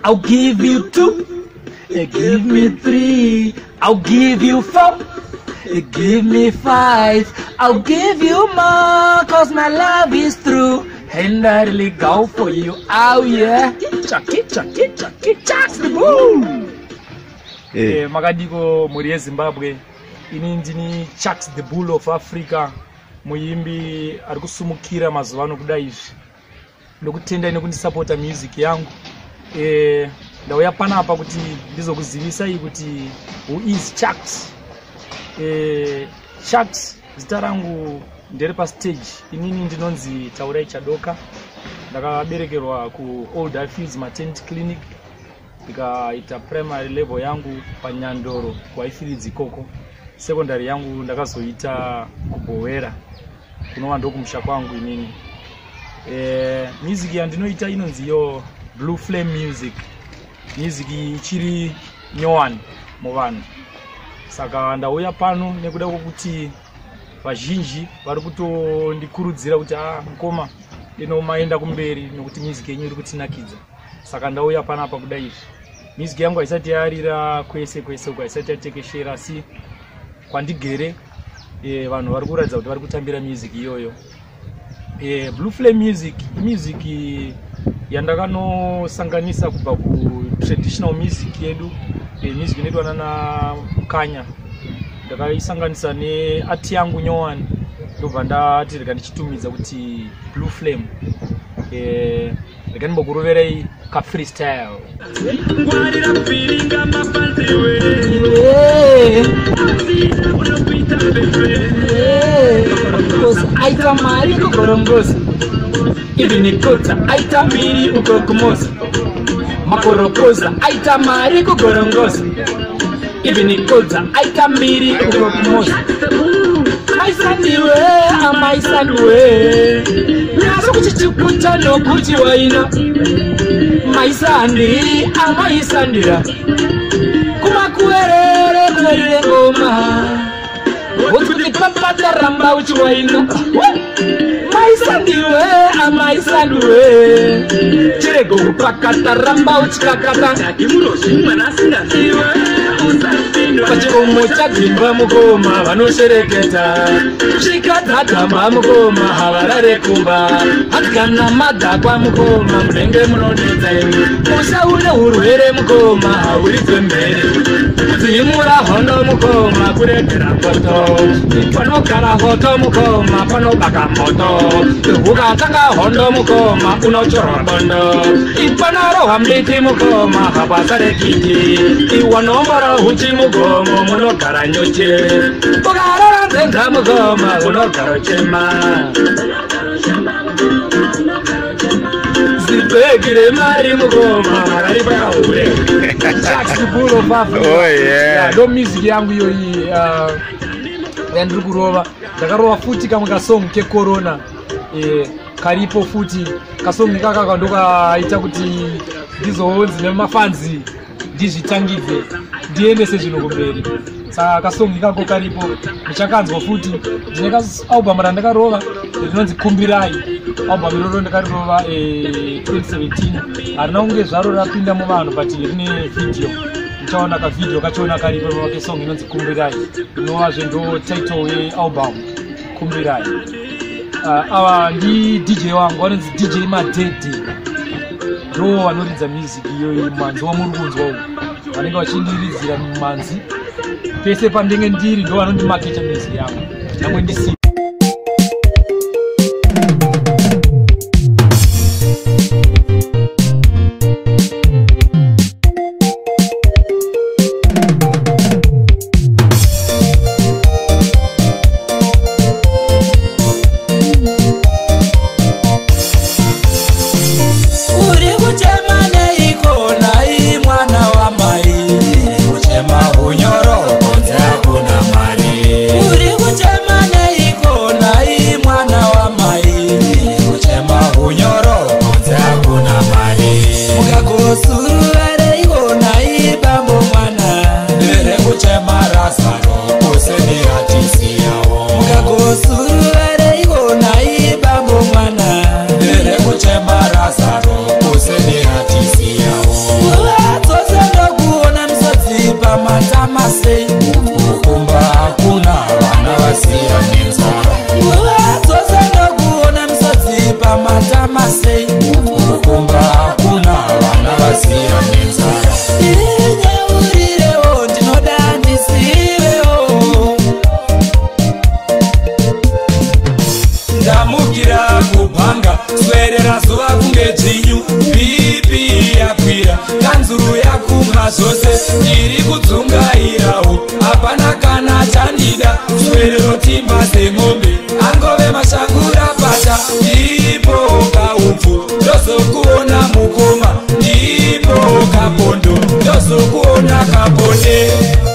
I'll give you two. Give me three, I'll give you four. Give me five, I'll give you more, 'cause my love is true. And I really go for you. Oh yeah. Chucky, chucky, chucky, chucks the boom. Makadiko mhuri yeZimbabwe, ini ndini Chucks the Bull of Africa, muimbi ari kusumukira mazuva ano kuda izvi. Ndokutendai nekundisapota music yangu. Ndauya panapa kuti ndizokuzivisai kuti who is Chucks. Chucks zita rangu ndere pastage. Inini ndinonzi Taurai Chadoka. Ndakaberekerwa ku Old Highfields Maternity Clinic, ndikaita primary level yangu paNyandoro kuHighfields ikoko. Secondary yangu ndakazoita kuBhowera, kunova ndokumusha kwangu inini. Music yandinoita inonzi yo Blue Flame Music. Music ichiri nyowani muvanhu, saka ndauya pano nekuda kwokuti vazhinji vari kutondikurudzira kuti mukoma inomaenda kumberi nekuti music yenyu iri kutinakidza. Saka ndauya panapa kuda izvi. Music yangu haisati yarira kwese kwese uko, haisati yatekeshera, asi kwandigere vanhu vari kuratidza kuti vari kutambira music iyoyo. Blue Flame Music music yandakanosanganisa kubva kutraditional music yedu, music inoitwa nana Mukanya. Ndakaisanganisa neart yangu nyowani, ndobva ndati rega ndichitumidza kuti Blue Flame. Rega ndimbokuroverei ka freestyle. Ngwarira kupiringa mapanzi we. Unokuita pepe. Because aita mari kugorongozi, even kota aita mbiri uko kumoza makorokoza. Aita mari kugorongozi, even kota aita mbiri uko kumoza. Maisandiwe, amaisandiwe, nyaso kuchichikuta nokuti waina. Maisandi, amaisandira kumakuwerere kuverire ngoma wokuti papataramba uchiwaina. Maisandiwe, amaisandiwe, chirego kupakataramba uchikakata. Imurozvi mwana asingaziwe usapindwa. Pachikomo chadzimba mukoma vanoshereketa, svika dzadzamba mukoma havarare kumba. Hatikana madhakwa mukoma munenge munonetsa imwe. Musha une urwere mukoma hauridzwe mbere. Kudzimura hondo mukoma kuregera koto. Panogara hoto mukoma panobaka moto. Ukatanga hondo mukoma unochorwa bondo. Ipanorohwa mbiti mukoma hapasarekiti. Iwanombora huchi mugomo munogara nyuchi. Ukarora nzenza mukoma unogara chema. Zibhegi remari mukoma rakaripa kahure. Chucks the Bull of Africa. Oh, yeah. Yeah, ndo music yangu iyoyi yandiri kurova. Ndakarova futi kamwe kasong kecorona, karipo futi kasong ikakaka ndokaita kuti ndizonzi nemafanzi ndizvitangidze ndiendese zvinhu kumberi. Saka kasong ikako karipo, ndichakanzwa futi. Ndine album randakarova rinonzi Kumbirai. Album iroro ndakarirova 2017, harina kunge zvaro rapinda muvanhu, but rine video. Ndichaona kavideo kachona karipo kesong inonzi Kumbirai, inovazve ndo title yealbum, Kumbirai. Ava ndi DJ wangu vanonzi DJ Madede, ndo vanoridza music iyoyi. Mumanzi wamuri kunzwa uyu vanenge vachindiridzira mumanzi pese pandenge ndiri, ndo vanondimakecha music yangu nyangwe ndisi. Uri kuchema neiko nai mwana wa mai? Kuchema hunyoro kunze hakuna mari. Uri kuchema neiko? Kuona kabonde.